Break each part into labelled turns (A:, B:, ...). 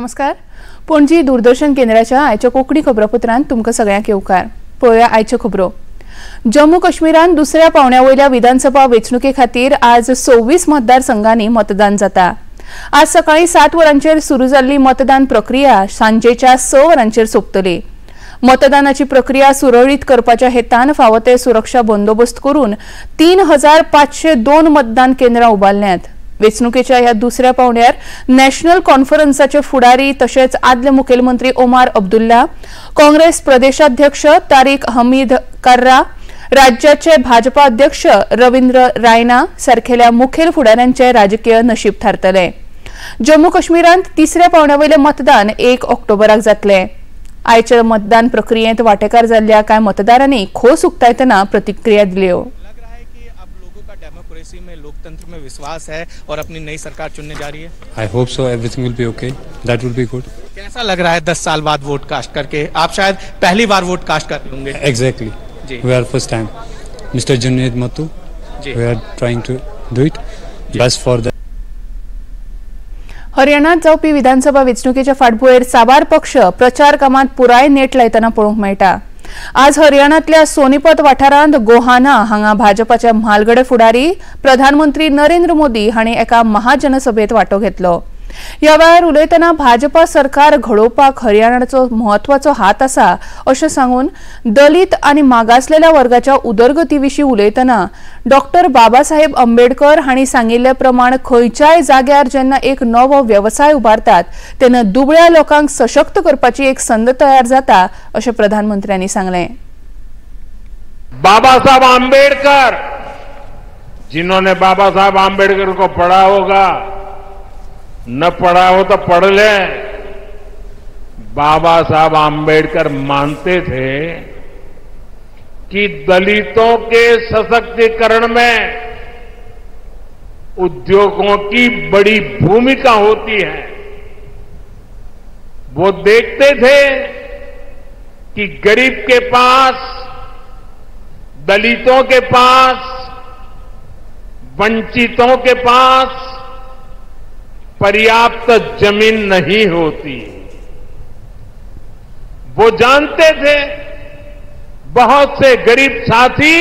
A: नमस्कार, पणजी दूरदर्शन केंद्राच्या आयच्या कोंकणी खबरापत्रांत तुमकां सगळ्यांक येवकार. पळोवया आयच्यो खबरो. जम्मू काश्मीरांत दुसऱ्या पावंड्या वयल्या विधानसभा वेंचणुके खातीर आज 26 मतदारसंघांनी मतदान जाता. आज सकाळी 7 वरांचेर सुरू जाल्ली मतदान प्रक्रिया सांजेच्या 6 वरांचेर सोंपतली. मतदानाची प्रक्रिया सुरळीत करपाच्या हेतान फावो ते सुरक्षा बंदोबस्त करून 3502 मतदान केंद्रां उबारल्यांत. वेंचणुकेच्या ह्या दुसऱ्या पावंड्यार नॅशनल कॉन्फरन्साचे फुडारी तशेंच आदले मुखेलमंत्री ओमार अब्दुल्ला, काँग्रेस प्रदेशाध्यक्ष तारीक हमीद कर्रा, राज्याचे भाजपा अध्यक्ष रवींद्र रायना सारखेल्या मुखेल फुडाऱ्यांचे राजकीय नशीब थारतले. जम्मू काश्मीरांत तिसऱ्या पावंड्या वयलें मतदान 1 ऑक्टोबराक जातलें. आयच्या मतदान प्रक्रियेंत वांटेकार जाल्ल्या कांय मतदारांनी खोस उक्तायतना प्रतिक्रिया दिल्यो.
B: डेमोक्रेसी में, लोकतंत्र में विश्वास है और अपनी नई सरकार चुनने जा रही है.
C: I hope so, everything will be okay, that will be good.
B: कैसा लग रहा है 10 साल बाद वोट कास्ट करके? आप शायद पहली बार वोट कास्ट कर होंगे.
C: Exactly, we are first time. Mister Junaid Mattu, we are trying to do it best for the.
A: हरियाणात जावपी विधानसभा वेंचणुकेच्या फाटभुंयेर साबार पक्ष प्रचार कामांत पुराय नेट लायतना पळोवंक मेळटा. आज हरियाणांतल्या सोनीपत वाठारांत गोहाना हांगा भाजपाचे म्हालगडे फुडारी प्रधानमंत्री नरेंद्र मोदी हांणी एका महाजनसभेत वांटो घेतलो. ह्या वेळार उलयतना भाजपा सरकार घडोवपाक हरियाणाचो म्हत्वाचो हात आसा अशें सांगून दलित आनी मागासलेल्या वर्गाच्या उदरगती विशीं उलयतना डॉक्टर बाबासाहेब आंबेडकर हांणी सांगिल्ले प्रमाण खंयच्याय जाग्यार जेन्ना एक नवो वेवसाय उबारतात तेन्ना दुबळ्या लोकांक सशक्त करपाची एक संद तयार जाता अशें प्रधानमंत्र्यांनी सांगलें.
D: बाबासाहेब आंबेडकर, जिन्होंने बाबासाहेब आंबेडकर को पढ़ा होगा, न पढ़ा हो तो पढ़ ले. बाबा साहब आंबेडकर मानते थे कि दलितों के सशक्तिकरण में उद्योगों की बड़ी भूमिका होती है. वो देखते थे कि गरीब के पास, दलितों के पास, वंचितों के पास पर्याप्त जमीन नहीं होती. वो जानते थे बहुत से गरीब साथी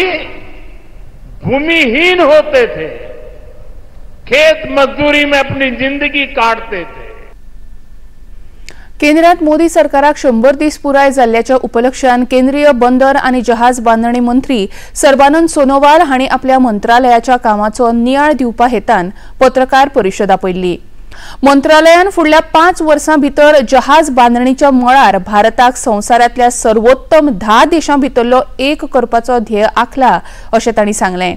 D: भूमिहीन होते थे, खेत मजदूरी में अपनी जिंदगी काटते थे.
A: केंद्रात मोदी सरकाराक 100 दीस पुराय जाल्ल्याच्या उपलक्षान केंद्रीय बंदर आनी जहाज बांदणी मंत्री सर्बानंद सोनोवाल हांणी आपल्या मंत्रालयाच्या कामाचो नियाळ दिवपा हेतान पत्रकार परिशद आपयल्ली. मंत्रालयान फुडल्या 5 वर्सां भितर जहाज बांदणीच्या मळार भारताक संवसारांतल्या सर्वोत्तम 10 देशां भितरलो एक करपाचो ध्येय आंखला अशें तांणी सांगलें.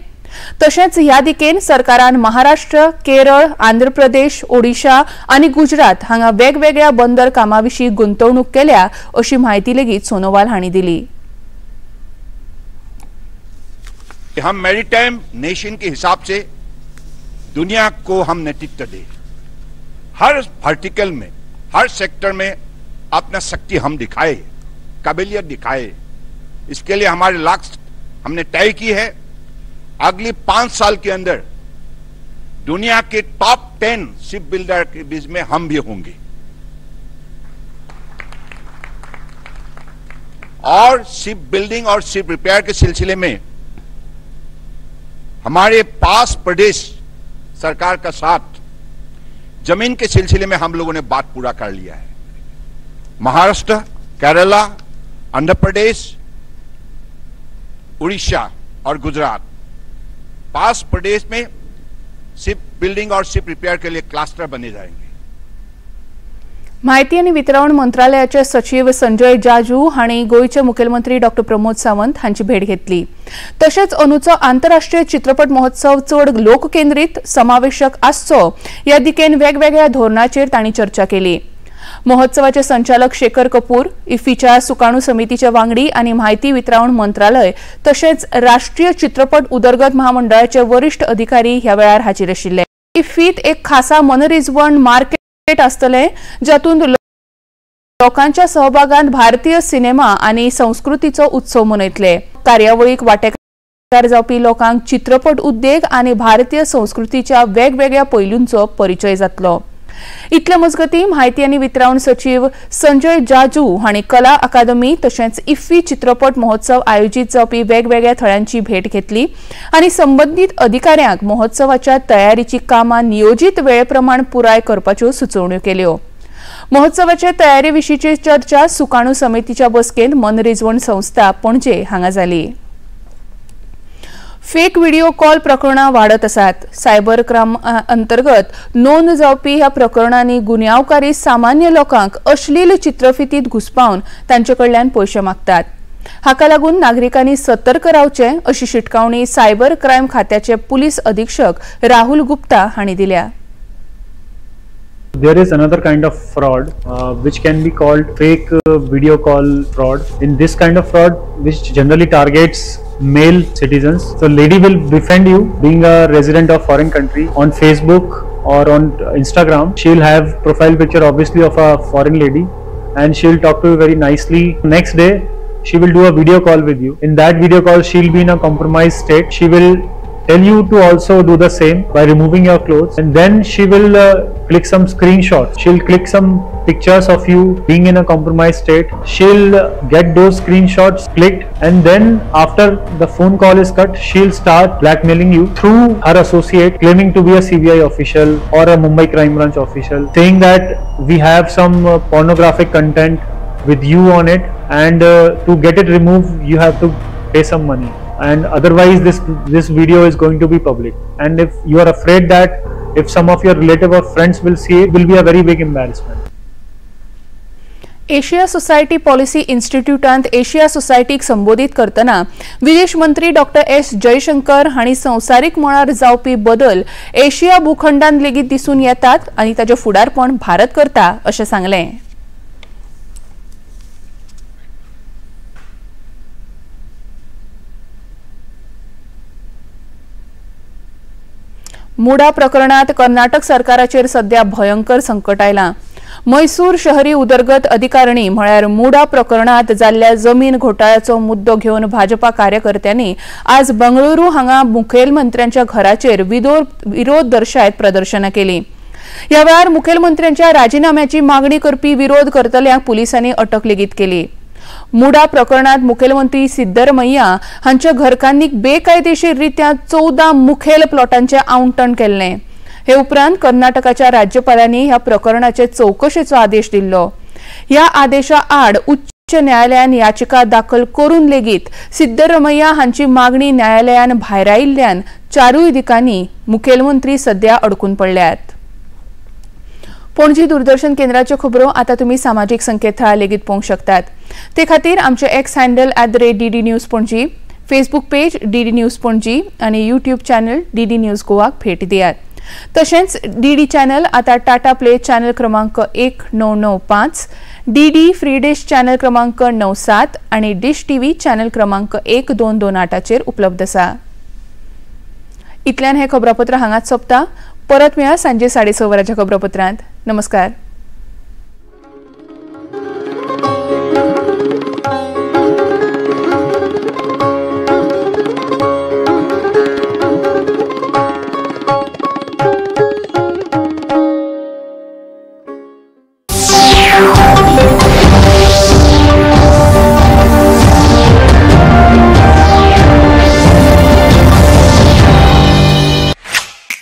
A: तशेंच ह्या दिकेन सरकारान महाराष्ट्र, केरळ, आंध्र प्रदेश, ओडिशा आनी गुजरात हांगा वेगवेगळ्या बंदर कामां विशीं गुंतवणूक केल्या अशी म्हायती लेगीत सोनोवाल हांणी दिली.
E: हम मैरीटाइम नेशन के हिसाब से दुनिया को हम नेतृत्व दे, हर वर्टिकल में, हर सेक्टर में अपना शक्ति हम दिखाए, काबिलियत दिखाए. इसके लिए हमारे लक्ष्य हमने तय की है. अगली 5 साल के अंदर दुनिया K top 10 ship builder K beach में हम भी होंगे और शिप बिल्डिंग और शिप रिपेयर के सिलसिले में हमारे पास प्रदेश सरकार का साथ जमीन के सिलसिले में हम लोगों ने बात पूरा कर लिया है. महाराष्ट्र, केरला, आंध्र प्रदेश, उड़ीसा और गुजरात पास प्रदेश में शिप बिल्डिंग और शिप रिपेयर के लिए क्लस्टर बने जाएंगे.
A: माहिती आनी वितरावण मंत्रालयाचे सचिव संजय जाजू हांणी गोंयचे मुखेलमंत्री डॉक्टर प्रमोद सावंत हांची भेट घेतली. तशेंच अंदूचो आंतरराष्ट्रीय चित्रपट महोत्सव चड लोककेंद्रीत समावेशक आसचो ह्या दिकेन वेगवेगळ्या धोरणाचेर तांणी चर्चा केली. महोत्सवाचे संचालक शेखर कपूर, इफ्फीच्या सुकाणू समितीचे वांगडी आनी माहिती वितरावण मंत्रालय तशेंच राष्ट्रीय चित्रपट उदरगत महामंडळाचे वरिष्ठ अधिकारी ह्या वेळार हाजीर आशिल्ले. इफ्फीत एक खासा मनरिजवण मार्केट आसतले जातूंत लोकांच्या सहभागान भारतीय सिनेमा आनी संस्कृतीचो उत्सव मनयतले. कार्यावळीक वांटेकार जावपी लोकांक चित्रपट उद्देग आनी भारतीय संस्कृतीच्या वेगवेगळ्या पैलूंचो परिचय जातलो. इतले मजगतीं म्हायती आनी वितरावण सचीव संजय जाजू हांणी कला अकादमी तशेंच इफ्फी चित्रपट महोत्सव आयोजीत जावपी वेगवेगळ्या थळांची भेट घेतली आनी संबंदीत अधिकाऱ्यांक महोत्सवाच्या तयारीची कामां नियोजीत वेळेप्रमाण पुराय करपाच्यो सुचोवण्यो केल्यो. महोत्सवाचे तयारी विशींची चर्चा सुकाणू समितीच्या बसकेंत मनरिजवण संस्था पणजे हांगा जाली. फेक व्हिडिओ कॉल प्रकरणां वाडत आसात. सायबर क्रायम अंतर्गत नोंद जावपी ह्या प्रकरणांनी गुन्यांवकारी सामान्य लोकांक अश्लील चित्रफितीत घुसपावन तांचे कडल्यान पयशे मागतात. हाका लागून नागरिकांनी सतर्क रावचें अशी शिटकावणी सायबर क्रायम खात्याचे पुलीस अधीक्षक राहुल गुप्ता हांणी दिल्या.
F: There is another kind of fraud which can be called fake video call fraud. In this kind of fraud, which generally targets male citizens, so lady will befriend you being a resident of foreign country on Facebook or on Instagram. She will have profile picture obviously of a foreign lady and she will talk to you very nicely. Next day she will do a video call with you. In that video call she will be in a compromised state. She will tell you to also do the same by removing your clothes, and then she will click some screenshots. She'll click some pictures of you being in a compromised state. She'll get those screenshots clicked, and then after the phone call is cut, she'll start blackmailing you through her associate, claiming to be a CBI official or a Mumbai Crime Branch official, saying that we have some pornographic content with you on it, and to get it removed you have to pay some money, and otherwise this video is going to be public. And if you are afraid that if some of your relative or friends will see it, will be a very big embarrassment.
A: Asia society policy इन्स्टिट्यूटांत Asia सोसायटीक संबोधित करतना विदेश मंत्री doctor S Jaishankar हांणी संवसारीक मळार जावपी बदल Asia भूखंडांत लेगीत दिसून येतात आनी ताचें फुडारपण भारत करता अशें सांगलें. मुडा प्रकरणात कर्नाटक सरकाराचेर सध्या भयंकर संकट आयलां. मैसूर शहरी उदरगत अधिकारणी म्हळ्यार मुडा प्रकरणात जाल्ल्या जमीन घोटाळ्याचो मुद्दो घेवन भाजपा कार्यकर्त्यांनी आज बंगळुरू हांगा मुखेलमंत्र्यांच्या घराचेर विरोध दर्शायत प्रदर्शनां केली. ह्या वेळार मुखेलमंत्र्यांच्या राजीनाम्याची मागणी करपी विरोध करतल्यांक पुलिसांनी अटक लेगीत केली. मुडा प्रकरणात मुखेलमंत्री सिद्धरमय्या हांच्या घरकान्नीक बेकायदेशीर रित्या 14 मुखेल प्लॉटांचे आवंटण केल्लें. हे उपरांत कर्नाटकाच्या राज्यपालांनी ह्या प्रकरणाचे चवकशेचो आदेश दिल्लो. ह्या आदेशा आड उच्च न्यायालयान याचिका दाखल करून लेगीत सिद्धरमय्या हांची मागणी न्यायालयान भायरायिल्ल्यान चारूय दिकांनी मुखेलमंत्री सध्या अडकून पडल्यात. पणजी दूरदर्शन केंद्राच्यो खबरो आता तुम्ही सामाजिक संकेतथळार लेगीत पळोवंक शकतात. ते खातीर आमचे X handle @DD News Panaji, Facebook page DD News Panaji आनी यूट्यूब चॅनल डीडी न्यूज गोवाक भेट दियात. तशेंच डीडी चॅनल आता टाटा प्ले चॅनल क्रमांक 1995, डीडी फ्री डिश चॅनल क्रमांक 97 आनी डिश टीव्ही चॅनल क्रमांक 1228चेर उपलब्ध आसा. इतल्यान हें खबरापत्र हांगाच सोंपता. परत मेळया सांजे 6:30 वरांच्या खबरापत्रांत. नमस्कार.